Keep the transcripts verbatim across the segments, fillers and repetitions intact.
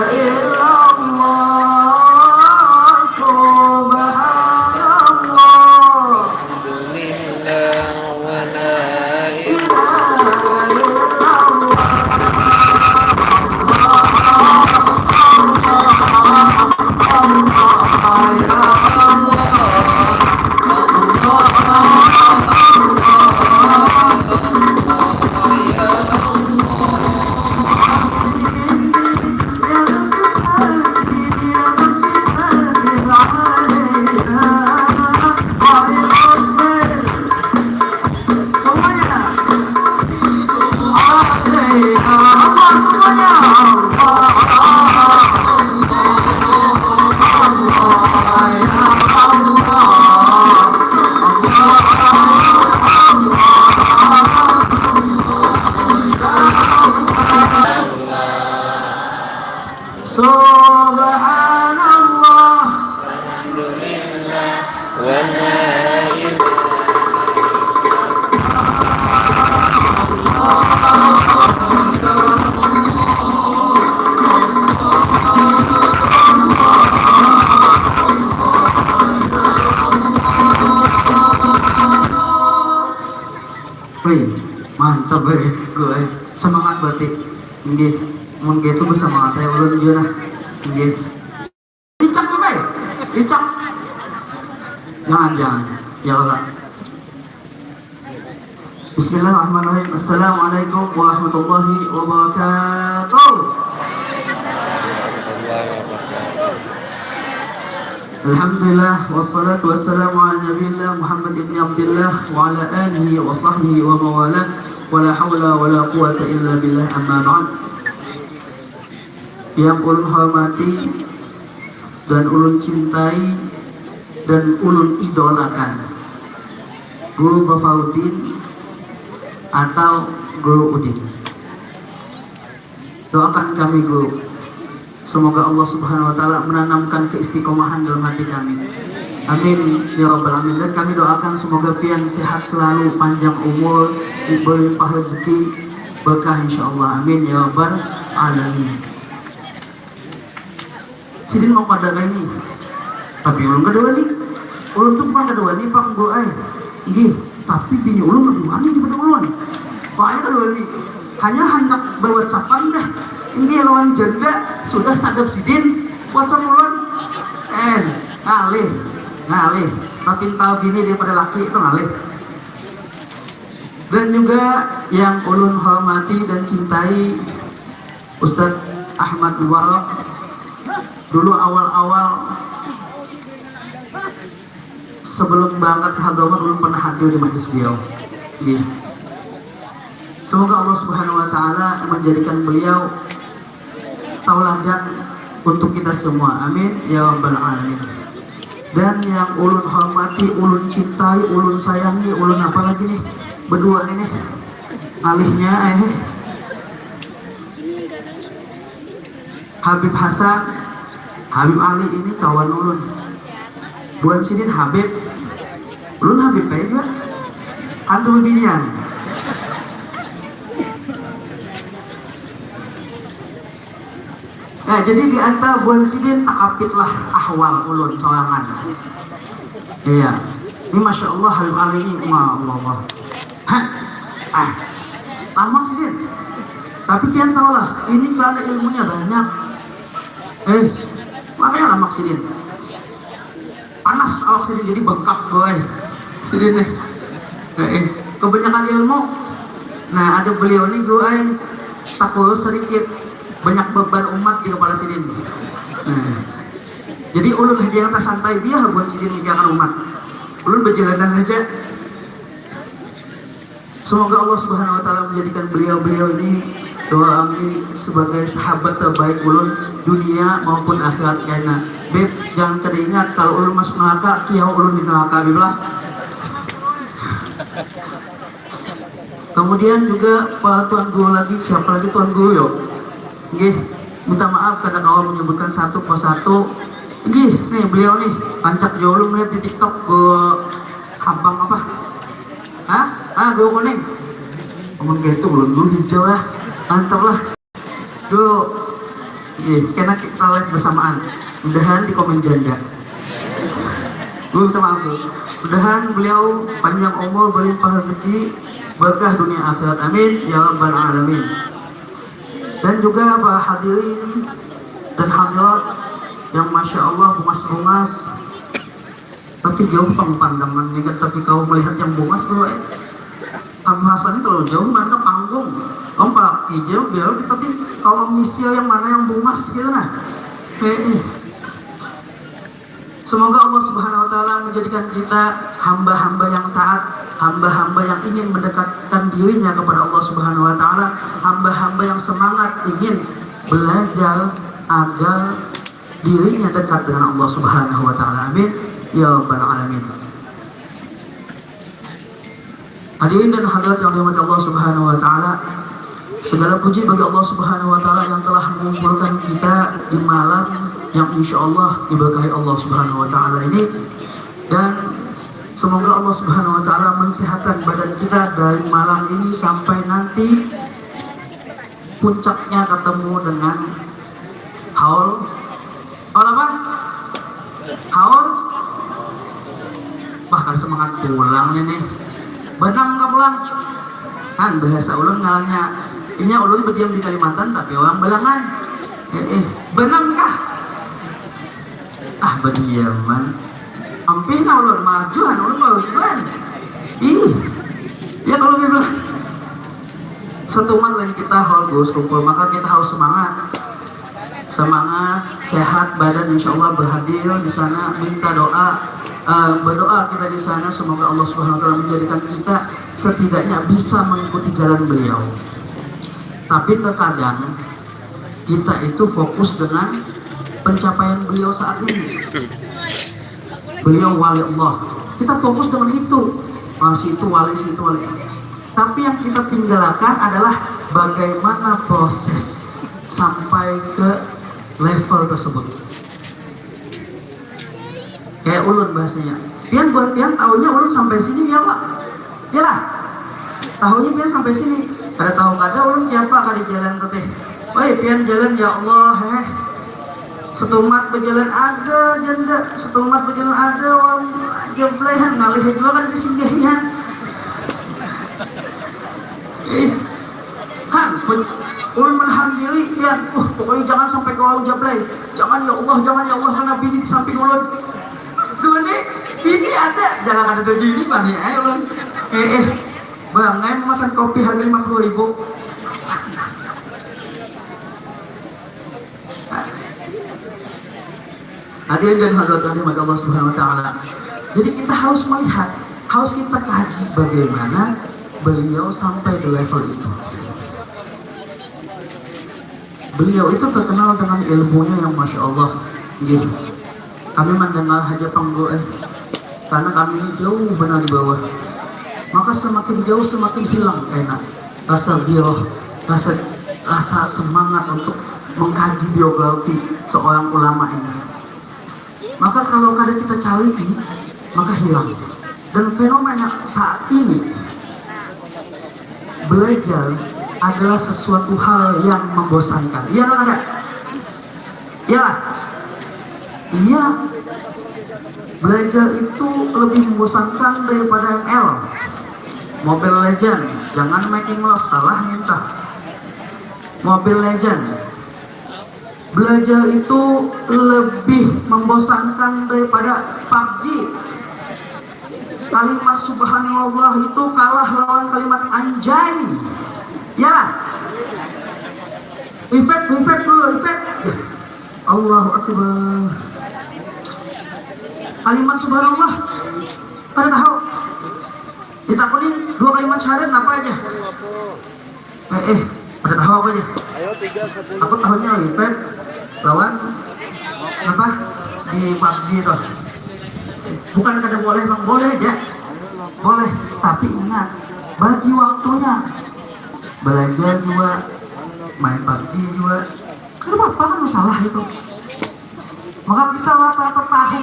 Illallah, subhanallah. Alhamdulillah, wa la ilaha illallah. Semuanya. Allah, semuanya. Allah, Allah, ya Allah. Subhanallah. Walhamdulillah. Wa la ilaha Wih, mantap, wih. Gue, semangat berarti. Nggih, mun gitu bersemangat ya ulun juga nah. Nggih. Icak, Bunda, ya? Icak. Jangan, jangan. Ya Allah. Bismillahirrahmanirrahim. Assalamualaikum warahmatullahi wabarakatuh. Alhamdulillah, wassalatu wassalamu ala nabiyillah Muhammad ibni Abdillah wa ala alihi wa sahbihi wa mawala, wa la hawla wa la quwata illa billah, amma ba'd. Yang ulun hormati dan ulun cintai dan ulun idolakan, Guru Bafaudin atau Guru Udin. Doakan kami, Guru. Semoga Allah Subhanahu wa Ta'ala menanamkan keistiqomahan dalam hati kami. Amin ya rabbal alamin. Dan kami doakan semoga pian sehat selalu, panjang umur, diberi rezeki berkah, insyaallah. Amin ya rabbal alamin. Sidin mau kada kaini, tapi ulun kada wani. Ulun tu bukan kada wani pang, Bu ai. Nggih, tapi bini ulun lebih wani daripada ulun. Makanya kada wani. Hanya handak ba-WhatsAppan dah. Nggih, lawan janda sudah sadap sidin WhatsApp ulun. En, ngalih, ngalih. Tapi tahu bini daripada laki itu ngalih. Dan juga yang ulun hormati dan cintai, Ustadz Ahmad Mubarak, dulu awal-awal sebelum berangkat ke Hadramaut ulun pernah hadir di majlis beliau. Iya. Semoga Allah Subhanahu wa Ta'ala menjadikan beliau tauladan untuk kita semua. Amin ya rabbal alamin. Dan yang ulun hormati, ulun cintai, ulun sayangi, ulun apa lagi nih? Berdua nih nih. Alihnya eh. Habib Hasan, Habib Ali ini kawan ulun. Buhan sidin Habib. Ulun Habib baik juga. Antum binian. Nah, jadi di antara buhan sidin takapit lah ahwal ulun sorangan. Iya. Ini masya Allah Habib Ali ini, Allah Allah. Hah? Ah. Lama sidin. Tapi pian tahu lah, ini karena ilmunya banyak. Eh, makanya lamak sidin. Panas awak sidin jadi bengkak, boy. Sidin nih. Eh, eh. Kebanyakan ilmu. Nah, ada beliau nih, boy. Tak kurus sedikit. Banyak beban umat di kepala sidin. Nah. Jadi ulun aja yang tersantai dia buat sidin mikirkan umat. Ulun berjalanan aja. Semoga Allah Subhanahu wa Ta'ala menjadikan beliau-beliau ini, doa kami, sebagai sahabat terbaik ulun dunia maupun akhirat kena. Beb, jangan kada ingat kalau ulun masuk neraka, kiau ulun di neraka, Beb lah. Kemudian juga para tuan guru lagi, siapa lagi tuan guru yo? Nggih, minta maaf kada kawa menyebutkan satu persatu. Nggih, nih beliau nih, rancak jua ulun melihat di TikTok, guru habang apa? Hah? Ah, guru kuning. Amun kaya itu ulun dulu hijau lah. Mantap lah. Guru, Iya, kena kita live bersamaan. Mudahan di komen janda. Gue minta maaf tuh. Mudahan beliau panjang umur, berlimpah rezeki, berkah dunia akhirat. Amin ya rabbal alamin. Dan juga para hadirin dan hadirat yang masya Allah bungas-bungas, tapi jauh pang pandangan ni kan, tapi kau melihat yang bungas dulu eh. Abu Hasan kalau jauh mana panggung. Om Pak Ijil biar kita ti kalau misil yang mana yang bungas gitu nah. Eh, eh. Semoga Allah Subhanahu wa Ta'ala menjadikan kita hamba-hamba yang taat, hamba-hamba yang ingin mendekatkan dirinya kepada Allah Subhanahu wa Ta'ala, hamba-hamba yang semangat ingin belajar agar dirinya dekat dengan Allah Subhanahu wa Ta'ala. Amin ya Rabbal Alamin. Hadirin dan hadirat yang dirahmati Allah Subhanahu wa Ta'ala, segala puji bagi Allah Subhanahu wa Ta'ala yang telah mengumpulkan kita di malam yang insya Allah diberkahi Allah Subhanahu wa Ta'ala ini. Dan semoga Allah Subhanahu wa Ta'ala mensehatkan badan kita dari malam ini sampai nanti puncaknya ketemu dengan haul. Haul apa? Haul. Wah, kan semangat pulang ini. Benang kah pulang? Kan bahasa ulun ngalanya. Inya ulun berdiam di Kalimantan tapi orang Balangan. Eh, eh. Benang kah? Ah, berdiaman. Ampih nah ulun majuan, ulun majuan. Ih. Ya kalau bilang setuman lagi kita haul Gus kumpul, maka kita harus semangat. Semangat, sehat badan, insya Allah berhadir di sana, minta doa, eh, berdoa kita di sana, semoga Allah Subhanahu wa Ta'ala menjadikan kita setidaknya bisa mengikuti jalan beliau. Tapi terkadang kita itu fokus dengan pencapaian beliau saat ini. Beliau wali Allah. Kita fokus dengan itu. Ah, si itu wali, si itu wali. Tapi yang kita tinggalkan adalah bagaimana proses sampai ke level tersebut. Kayak ulun bahasanya. Pian buat pian tahunya ulun sampai sini ya Pak. Ya lah. Tahunya pian sampai sini. Kada tahu kada ulun siapa kada jalan teteh. Oi, pian jalan ya Allah, heh. Setumat berjalan ada janda, setumat berjalan ada orang jeblehan ngalih juga kan disinggahian. Ih, han, ulun menahan diri, pian. Uh, pokoknya jangan sampai ke warung jablay. Jangan ya Allah, jangan ya Allah, karena bini di samping ulun. Duni, bini ada, jangan ada bini, bani ayo ulun. Eh, eh, bangai memesan kopi harga lima puluh ribu. Hadirin dan hadirat yang dirahmati Allah Subhanahu wa Ta'ala. Jadi kita harus melihat, harus kita kaji bagaimana beliau sampai ke level itu. Beliau itu terkenal dengan ilmunya yang masya Allah. Gitu. Kami mendengar aja panggu eh. Karena kami ini jauh benar di bawah. Maka semakin jauh semakin hilang enak rasa bioh, rasa rasa semangat untuk mengkaji biografi seorang ulama ini. Maka kalau kada kita cari, maka hilang. Dan fenomena saat ini, belajar adalah sesuatu hal yang membosankan. Iya kan ada? Iya lah. Iya. Belajar itu lebih membosankan daripada M L. Mobile Legend, jangan making love, salah minta. Mobile Legend. Belajar itu lebih membosankan daripada pubg. Kalimat subhanallah itu kalah lawan kalimat anjay. Ya lah. Efek, efek dulu, efek. Allahu Akbar. Kalimat subhanallah. Pada tahu? Ditakuni dua kalimat syahadat apa aja? Eh, eh, pada tahu aku aja. Ayo tiga sepuluh. Aku tahunya Lipet lawan apa di pubg itu. Bukan kada boleh bang, boleh aja. Boleh, tapi ingat bagi waktunya. Belajar juga, main pubg juga. Kada apa-apa kan masalah itu. Maka kita rata-rata tahu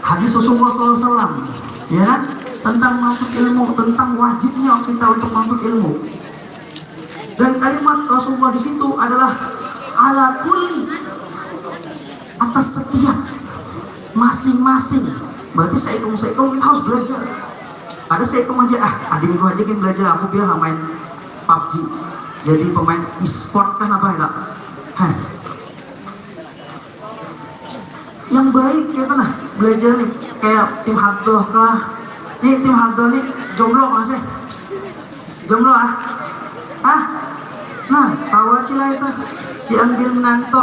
hadis Rasulullah sallallahu alaihi wasallam, ya kan? Tentang menuntut ilmu, tentang wajibnya kita untuk menuntut ilmu. Dan kalimat Rasulullah di situ adalah ala kulli asing. Berarti saikung-saikung kita harus belajar. Ada saikung aja, ah, adingku aja gin belajar, aku biar main pubg. Jadi pemain e-sport kan apa ya? Heh. Yang baik kita nah belajar nih, kayak tim Hadoh kah? Nih tim Hadoh nih jomblo kan sih? Jomblo ah? Ah? Nah, tawa cila itu diambil menantu.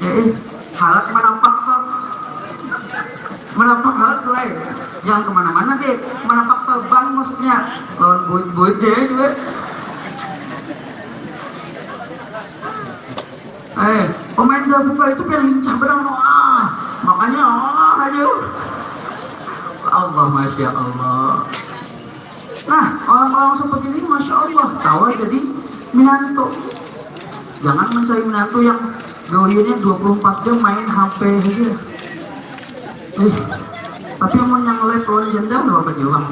Eh, eh, halat manapak tuh. Manapak halat tuh, eh. Jangan kemana-mana deh. Manapak terbang maksudnya. Lawan buit-buit deh juga. Eh, pemain dabuka itu biar lincah benar no ah. Makanya ah aja. Allah, masya Allah. Nah, orang-orang seperti ini masya Allah tawa jadi minantu. Jangan mencari minantu yang gawiannya dua puluh empat jam main H P aja. Eh, tapi mau yang live lawan janda udah apa jual?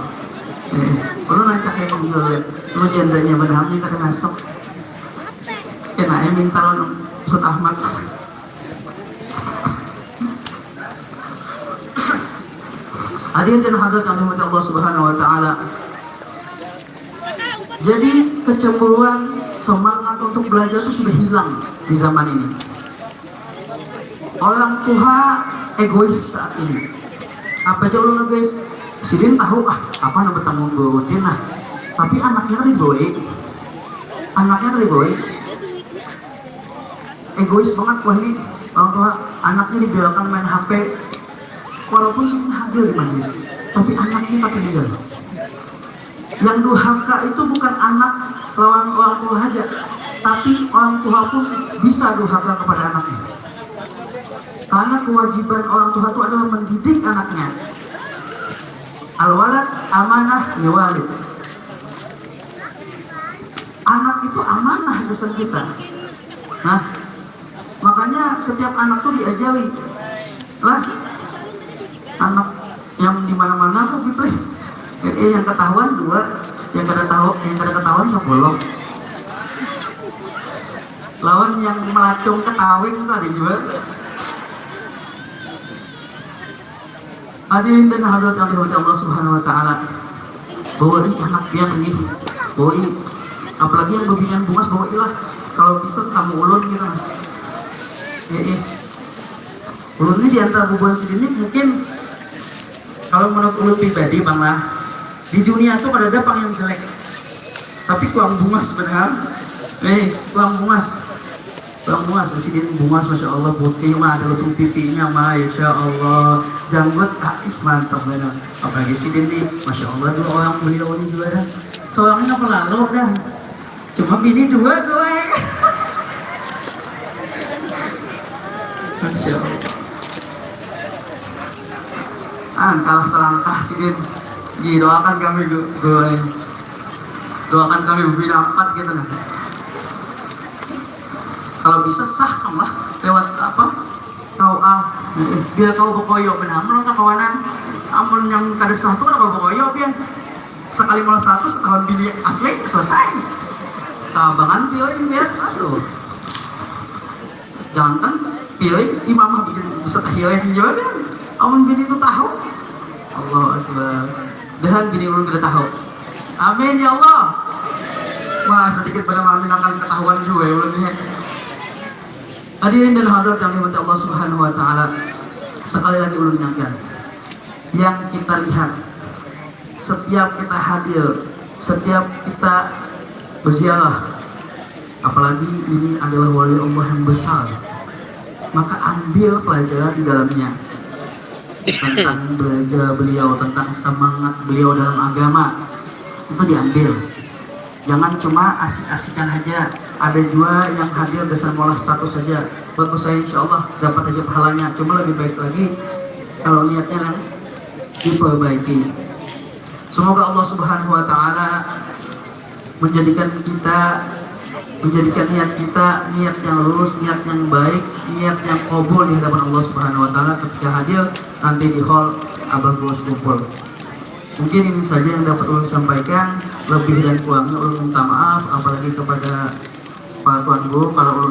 Eh, perlu nancak yang menjual live. Lu jandanya benar minta masuk. Kena yang minta lawan Ustaz Ahmad. Hadirin dan hadirat yang dirahmati Allah Subhanahu wa taala. Jadi kecemburuan, semangat untuk belajar itu sudah hilang di zaman ini. Orang tua egois saat ini. Apa aja ulun egois? Sidin tahu ah apa nang bertanggung jawab lah. Tapi anaknya kan dibawai. Anaknya kan dibawai. Egois banget wah ini orang tua, anaknya dibiarkan main H P walaupun sini hadir di majelis, tapi anaknya tak tinggal. Yang durhaka itu bukan anak lawan orang tua saja, tapi orang tua pun bisa durhaka kepada anaknya. Karena kewajiban orang tua itu adalah mendidik anaknya. Al-walad amanah liwalid. Anak itu amanah pesan kita. Nah, makanya setiap anak tuh diajari lah, anak yang di mana-mana kok gitu. Eh, yang ketahuan dua, yang kada tahu, yang kada ketahuan sepuluh. Lawan yang melacung ketawing itu ada juga. Hadirin dan hadirat yang dirahmati Allah Subhanahu wa taala. Bawa ih anak pian nih. Bawa ih, apalagi yang bebinian bungas bawa ilah. Kalau bisa tamu ulun gitu nah. Ya, iya. Ulun ini di antara bubuhan sidin ini mungkin kalau menurut ulun pribadi bang lah di dunia tuh kada ada pang yang jelek. Tapi kuang bungas benar. Eh, kuang bungas. Kuang bungas, sidin bungas, masya Allah, putih, mah ada lesung pipinya, masya Allah, janggut, ah, ih, mantap benar. Apalagi sidin nih, masya Allah, dua orang beliau ini dua dah. Seorangnya apa lalu dah. Cuma bini dua tuh, eh. Masya Allah. Ah, kalah selangkah sidin. Didoakan kami gu- guru ini. Doakan kami bebina empat gitu nah. Kalau bisa sah lah lewat apa? Kau ah, biar kau bekoyo benar amun kakawanan. Amun yang kada sah tuh kada kau bekoyo pian. Sekali malah status ketahuan bini asli selesai. Tabangan pian biar aduh. Jangankan pioi, imamah bikin bisa tahioi jua kan. Amun bini tu tahu. Allahu Akbar. Dahan bini ulun kada tahu. Amin ya Allah. Wah, sedikit pada mengaminakan ketahuan juga ya ulun ni. Hadirin dan hadirat yang dirahmati Allah Subhanahu wa taala. Sekali lagi ulun ingatkan, yang kita lihat setiap kita hadir, setiap kita berziarah, apalagi ini adalah wali Allah yang besar, maka ambil pelajaran di dalamnya tentang belajar beliau, tentang semangat beliau dalam agama, itu diambil. Jangan cuma asik-asikan saja, ada juga yang hadir gasan molah status saja. Bagus saya insya Allah dapat saja pahalanya, cuma lebih baik lagi kalau niatnya yang diperbaiki. Semoga Allah Subhanahu wa taala menjadikan kita menjadikan niat kita niat yang lurus, niat yang baik, niat yang kabul di hadapan Allah Subhanahu wa taala ketika hadir nanti di hall Abah Gus Kumpul. Mungkin ini saja yang dapat ulun sampaikan. Lebih dan kurangnya ulun minta maaf, apalagi kepada para tuan guru kalau ulun